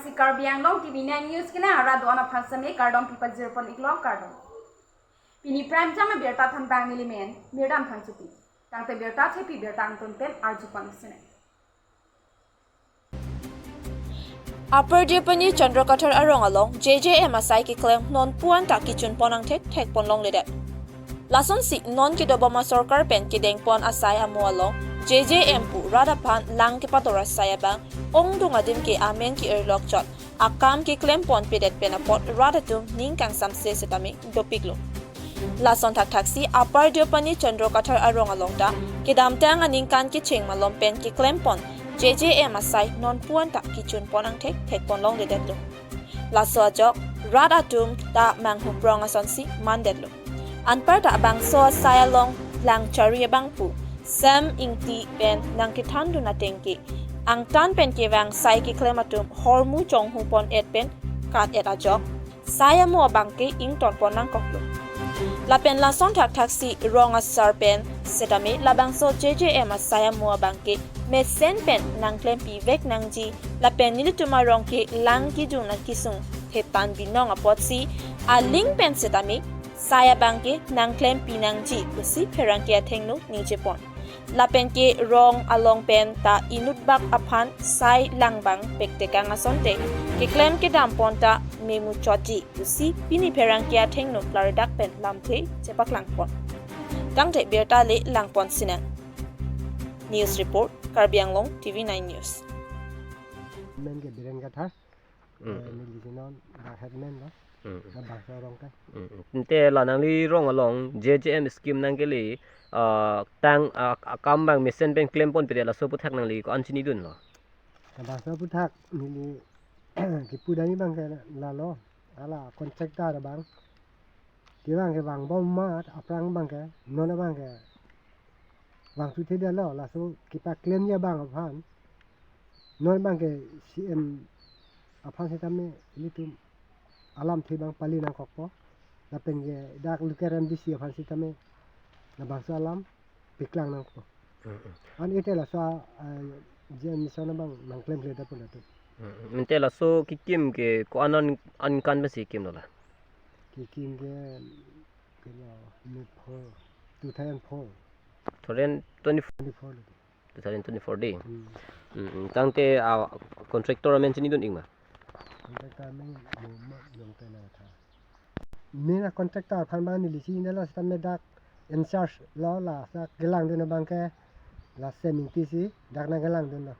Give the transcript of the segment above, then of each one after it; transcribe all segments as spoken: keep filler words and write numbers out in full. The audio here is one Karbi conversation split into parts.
Si Karbi Anglong T V nine News kena arat do-an aphan seme kardom pipajir pon iklo, kardom. Pini prime time abirta thanbang nelimen Mirdam Phangchopi. Tangte birta thepi birta angton pen arju pon sene. Upper Deopani Chandra Kathar arong along J J M asai keklem non puan ta kechun pon angthek thek pon longledet. Lasonsi non kedobom asorkar pen kedeng pon asai amo along J J M pu rat aphan lang kepator asai abang ongdung adim ke amen ke-irlok chot akam keklem pon pedet pen apot rat atum ning kangsamse setame dopiklo. Lason thakthaksi Upper Deopani Chandra Kathar arong along ta kedamtang aningkan kecheng malom pen keklem pon J J M asai non puan ta kechun pon angthek thek pon longledetlo. Laso ajok rat atum ta manghuprong asonsi mandetlo. Anparta bangso asai along lang chari abang pu Sam Ingti pen nangkethandun ateng ke angtan pen kevang sai keklem atum hormu chonghu pon et pen kat et ajok sai amo abang ke ington pon nangkoklo. Lapen lason thakthaksi rong asar pen setame labangso J J M asai amo abang ke mesen pen nangklempi vek nangji lapen nelitum arong ke lang kejun akesung thetan binong apotsi aling pen setame sai abang ke nangklempi nangji pusi pherangke athengno ningje pon. Lapen ke rong along pen ta inut bak aphan sai lang abang pektekang asonte keklem kedam pon ta memuchotji pusi pini pherangke athengno klardak pen lamthe chepaklang pon. Tangte birta le lang pon sinang. News report, Karbi Anglong T V nine News. Men ke Biren Kathar, Mm, eh, mm. Neli si non dak headman lo, Mm, mm. Labangso arong ke. Mm, mm. Ante la nangli rong along J J M scheme nangkele, ah, tang, ah, akam abang mesen pen klem pon pedet laso aphuthak nangli ko-an chinidunlo? Labangso aphuthak neli kipu dani abang ke lalo, hala contractor abang. Kevang ke vangbom amat, aphrang abang ke, non abang ke vangthu thedetlo, laso kepaklemji abang aphan. Non abang ke C M aphan setame ilitum alamthe abang pali nangkokpo. Lapen ke dak local M D C aphan setame labangso alam paklang nangkok. Mm, mm. An ite laso, eh, J J M mission abang nangklemkledet pon atum. Mm, mm. Ante laso kekim ke ko-an an, aningkan pensi kimlo la? Kekim ke, kelo, ni four, two thousand four. Two thousand twenty-four. Twenty-four lo. Two thousand twenty-four dei. Hmm. Mm, mm. Tangte, ah, contractor amen chinidun ik ma? Contractor amen Muhammad Longte Nangtha. Mina contractor aphan abang neli si nelo setame dak in charge lo, la sa kelangdun abang ke la Sam Ingti si dak nangkelangdunlo.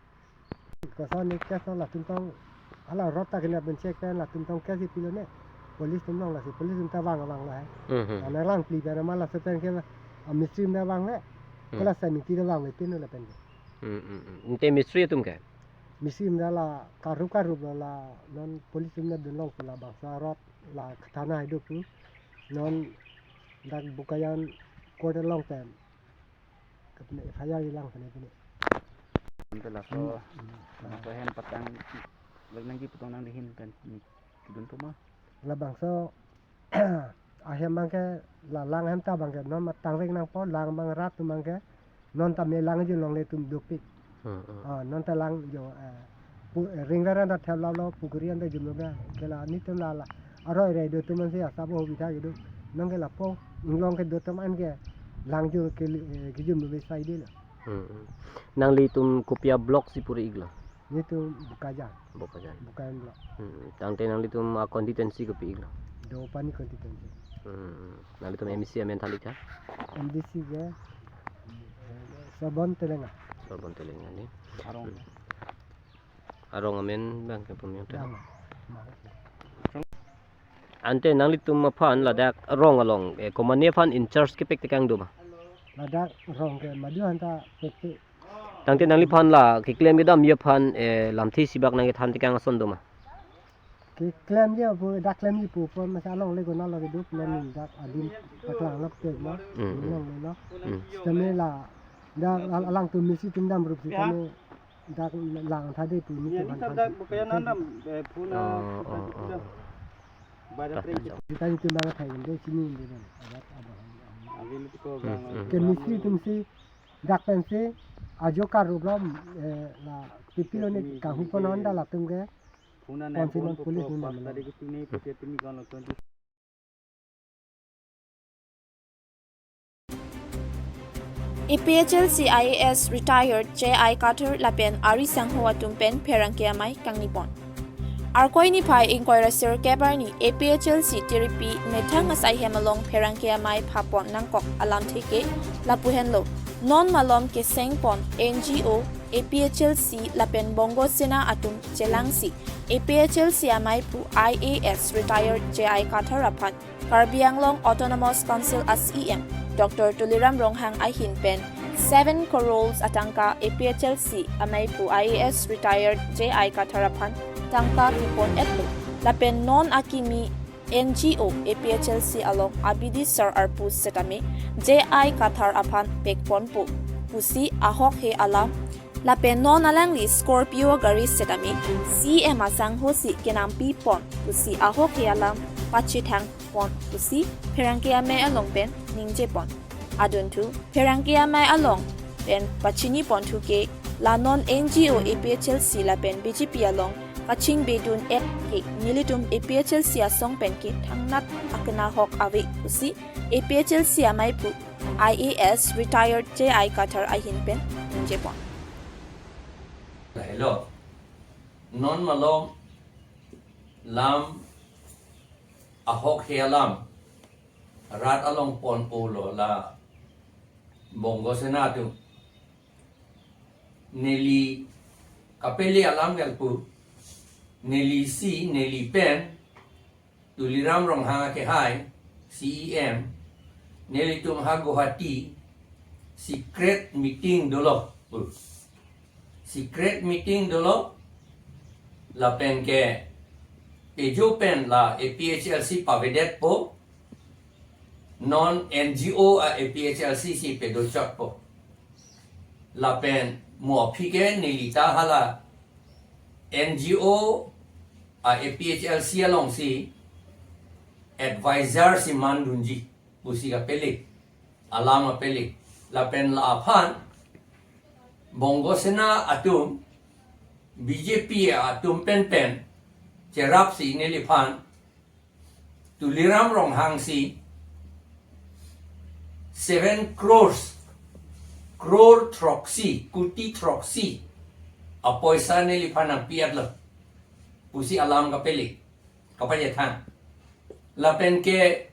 Koson ni case lo latum tong hala road ta kena pen check pen latum tong case si pilo ne. Police atum along lasi police atum ta vang vanglo he. Mhm. Ana lang pli pen ma laso pen ke, ah, mistri atum ta vangve. Hmm. Ke la Sam Ingti ta vangve pinlo lapen ke. Hmm, hmm, hmm. Ante mistri atum ke? Mistri atum ta la karup karup lo, la non police atum ta dunlong pu labangso road la kethana haido pu. Non dak Bokajan court along pen kapne F I R ilang pene pene. Ante laso, hmm, hmm, laso hem patang lek nangji pu tong nangli ahin pen kedun po ma? Labangso ahem abang ke la lang ahem ta abang ke non matang vek nangpo, lang abang rat atum abang ke non ta me lang jun longle atum dopik. Hmm, hmm. Ah, non ta lang jo, eh, pu-, eh, ring ran ta thep lalo, pukuri anta jumlo ke, ke la nelitum la la aroi rei do atum ansi asabo hobi tha kedo. Non ke lapu inglong kedo atum an ke lang jun ke, eh, kejumlo be sai detlo. Hmm, hmm. Nanglitum kopi a block si puri iklo? Nelitum Bokajan. Bokajan. Bokajan block. Hmm. Tangte nanglitum a constituency kopi iklo? Deopani constituency. Hmm. Nanglitum M D C amen thalik tha? M D C ke, eh, Sobon Telenga. Sobon Telenga ni. Arong. Hmm. Arong amen abang ke pumyong ta. Arong. Ante nanglitum aphan ladak rong along, eh, komane aphan in charge kepektekang do ma? Ladak rong ke madu anta pekpe. Tangte nangliphan la keklem kedamji aphan, eh, lamthe isi bak nangkethan tekang ason do ma? Keklemji pu, dak klemji pu, pu masa along le gona lo keduk, non dak adim paklang lok tek lo, hmm, hmm, along le lo. Hmm. Setame la, dak al-, alangtum misi atum damrup setame dak lang tha dei pu ni. Ya, tum ni han tha than dak tha. Bukan nanam, eh, puna. Oh, oh, oh, oh. Badak. Tah, tah, tah. Kita itu bang thai de sini de. Adat abang. Agil itu ko, hmm, bang, hmm, ke misi atum si dak pensi ajo karup lo, eh, la pipilo ni kahu konon da latum ke. Council of Police nang. A P H L C I A S retired J I Kathar lapen ari sangho atum pen pherangke amei kangni pon. Arkoi niphai ingkoi ra sirkep arni A P H L C tiripi methang asai hem along pherangke amei phapon nangkok alamthe ke lapu henlo. Non malom keseng pon N G O, A P H L C lapen Bongo Sena atum chelangsi A P H L C ameiphu I A S retired J I Kathar aphan Karbi Anglong Autonomous Council a C E M Doctor Tuliram Ronghang ahin pen seven crores atangka A P H L C ameiphu I A S retired J I Kathar aphan tangka kepon-etlo. Lapen non akimi N G O A P H L C along abidi sar arpu setame J I Kathar aphan pekponpo pusi ahok he alam. Lapen non alangli Scorpio gari setame C E M asangho si kenampi pon pusi ahok he alam pachethang pon pusi pherangke amei along pen ningje pon. Adunthu pherangke amei along pen pachini ponthu ke la non N G O A P H L C lapen B J P along kachingbedun-et ke nelitum A P H L C asong pen ke thangnat akena hok ave pusi A P H L C ameiphu I A S retired J I Kathar ahin pen ningje pon. Hello. Non malom lam ahok he alam rat along ponpo lo la Bongo Sena atum. Neli kapele alam ke lapu, neli si, neli pen Tuliram Ronghang akehai C E M, nelitum ha Guwahati secret meeting dolo. Secret meeting dolo, lapen ke pejo pen la A P H L C pavedetpo, non N G O a A P H L C si pedochotpo. Lapen mo aphi ke neli ta hala N G O a A P H L C alongsi advisor si mandunji pusi kapele, alam kapele. Lapen la aphan Bongo Sena atum, B J P atum penpen cherapsi neliphan Tuliram Ronghang si seven crores, crore throksi, kuti throksi apoisa neliphan nangpi-etlo pusi alam kapele, kapachethang. Lapen ke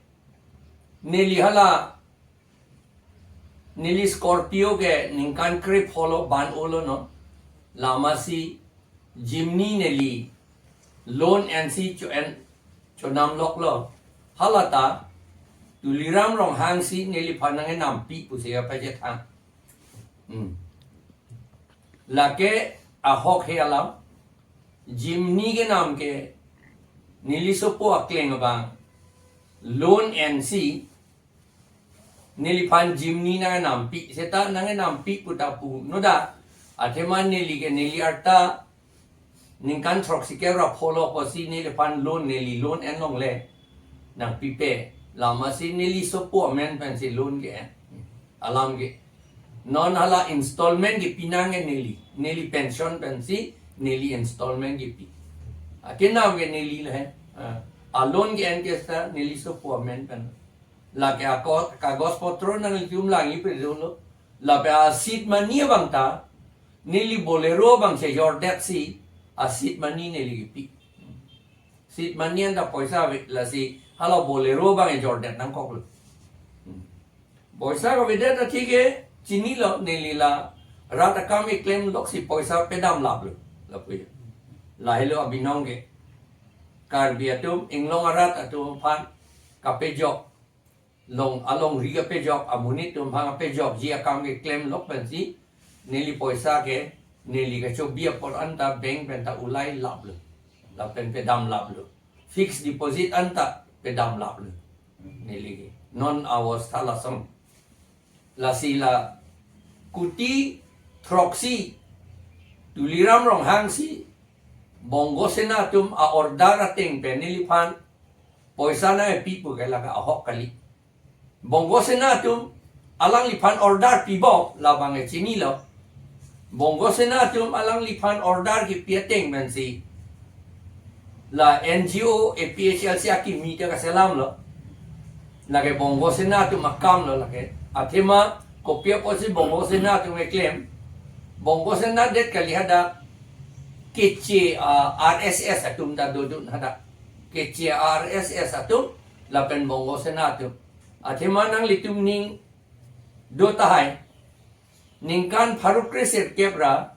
neli hala neli Scorpio ke ningkan krepho lo ban-olo non. Lamasi Jimny neli loan ensi cho-en chonam loklo. Halata Tuliram Ronghang si neliphan nang-enampi pusi kapachethang. Hmm. Lake ahok he alam. Jimny kenam ke neli sopo akleng abang loan ensi neliphan Jimny nang-enampi, seta nang-enampi pu ta pu noda. Athema neli ke neli arta ningkan throksi ke rapho lo pusi neliphan loan, neli loan enlongle nangpipe. Lamasi neli sopo amen pensi loan ke-en. Alam ke. Non hala installment kepi nang ke neli. Neli pension pensi neli installment kepi. Akenam ke neli le. Ah, a loan ke-en ke seta neli sopo amen pen. Lake ako kagos potro nanglitum langji pe dolo. Lapen a seed money abang ta neli Bolero abang chejordetsi a seed money neli kepi. Seed money anta poisa ave, lasi hala Bolero abang ejordet nangkoklo. Poisa kavedet athe ke chinilo, neli la rat akam keklem loksi poisa pedam laplo. Lapu ya. Lahelo abinong ke. Karbi atum, inglong arat atum aphan kapejok, long alongri kapejok, amonit atum aphan kapejokji akam keklem lok pensi neli poisa ke, neli kachobi apor anta bank pen ta ulai laplo. Lapen pedam laplo. Fixed deposit anta pedam laplo. Neli ke. Non awos thalasong. Lasi la kuti throksi Tuliram Ronghang si Bongo Sena atum a-order ateng pen neliphan poisa nangpi pu ke lake ahok kali. Bongo Sena atum alangliphan order pibom labang ke chinilo. Bongo Sena atum alangliphan order kepi ateng pensi La N G O, A P H L C akimi ta kaselamlo. Lake Bongo Sena atum akam lo lake. Athema kopi apotsi Bongo Sena atum keklem. Bongo Sena det kali hadak. Keche, ah, R S S atum ta dodun hadak. Keche R S S atum lapen Bongo Sena atum. Athema nanglitum ning do tahai. Ningkan pharo kre sirkep ra,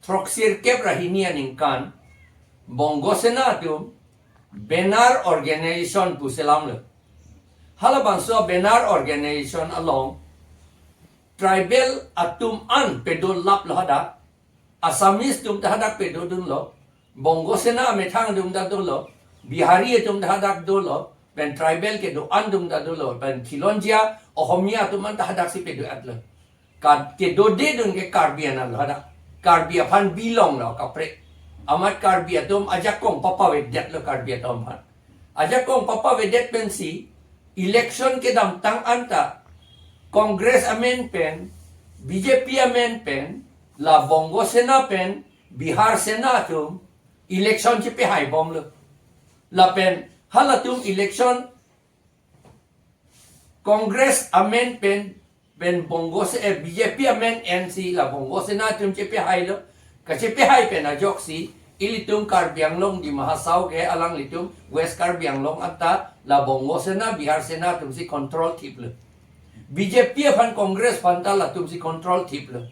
throk sirkep ra hini aningkan, Bongo Sena atum banner organization pu selamlo. Halabangso banner organization along tribal atum an pedolaplo hadak, Assamese atum ta hadak pedodunlo, Bongo Sena amethang atum ta dolo, Bihari atum ta hadak dolo, pen tribal kedo-an atum ta dolo, pen Khilonjia, Ohomia atum an ta hadaksi pedo-etlo. Ka-, kedodedun ke Karbi an lo hadak. Karbi aphan belong lo kaprek. Amat Karbi atum ajakong papavedetlo Karbi atum aphan. Ajakong papavedet pensi election kedamtang anta Congress amen pen, B J P amen pen, la Bongo Sena pen, Bihar Sena atum election chepehaibomlo. Lapen halatum election Congress amen pen, pen Bongo Se-, eh, B J P amen ensi la Bongo Sena atum chepehailo. Kachepehai pen ajoksi ilitum Karbi Anglong, Dima Hasao ke alanglitum West Karbi Anglong anta la Bongo Sena, Bihar Sena atumsi control thiplo. B J P aphan Congress aphan ta latumsi control thiplo.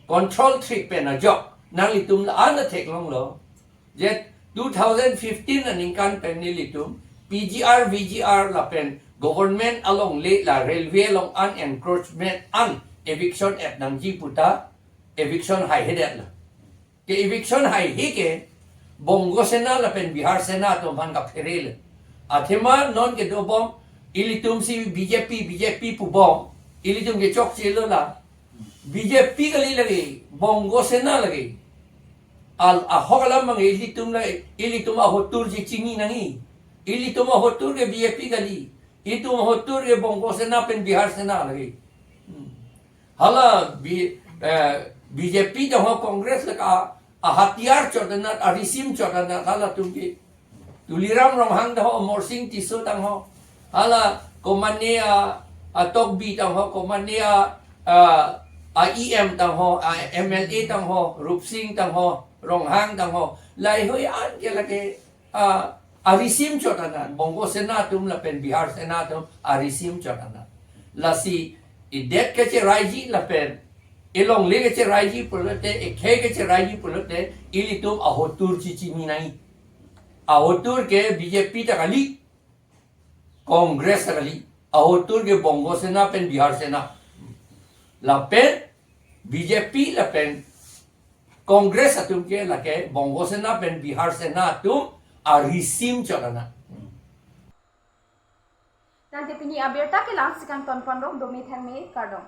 Control thip pen ajok nanglitum la-an theklonglo. Je two thousand fifteen aningkan pen nelitum P G R, V G R lapen government alongle la railway along an encroachment an eviction et nangji puta eviction haihedetlo. Ke eviction haihe ke Bongo Sena lapen Bihar Sena atum aphan kapherelo. Athema non kedobom ilitumsi B J P, B J P pubom, ilitum kechokchelo la. B J P kali lake, Bongo Sena lake. Al ahok alam abang ilitum lake, ilitum ahotur chechini nangji. Ilitum ahotur ke B J P kali. Ilitum ahotur ke Bongo Sena pen Bihar Sena lake. Hmm. Hala B-, eh, B J P tangho Congress lake a, ahatiyar chotanat, arisim chotanat halatum ke. Tuliram Ronghang tangho, Amarsing Tisso tangho. Hala komane a, a Tokbi tangho, komane a, a, a E M tangho, a M L A tangho, Rupsing tangho, Ronghang tangho. Laheihui an ke lake, a, arisim chotanat, Bongo Sena atum lapen Bihar Sena atum arisim chotanat. Lasi idet kecheraiji lapen elongle kecheraiji pulote, ekhei kecheraiji pulote, ilitum ahotur chechini nangji. Ahotur ke B J P ta kali, Congress ta kali. Ahotur ke Bongo Sena pen Bihar Sena. Lapen B J P lapen Congress atum ke lake Bongo Sena pen Bihar Sena atum arisim chotanat. Tangte pini abirta ke la-ansi kangton ponrong, dome thangme kardom.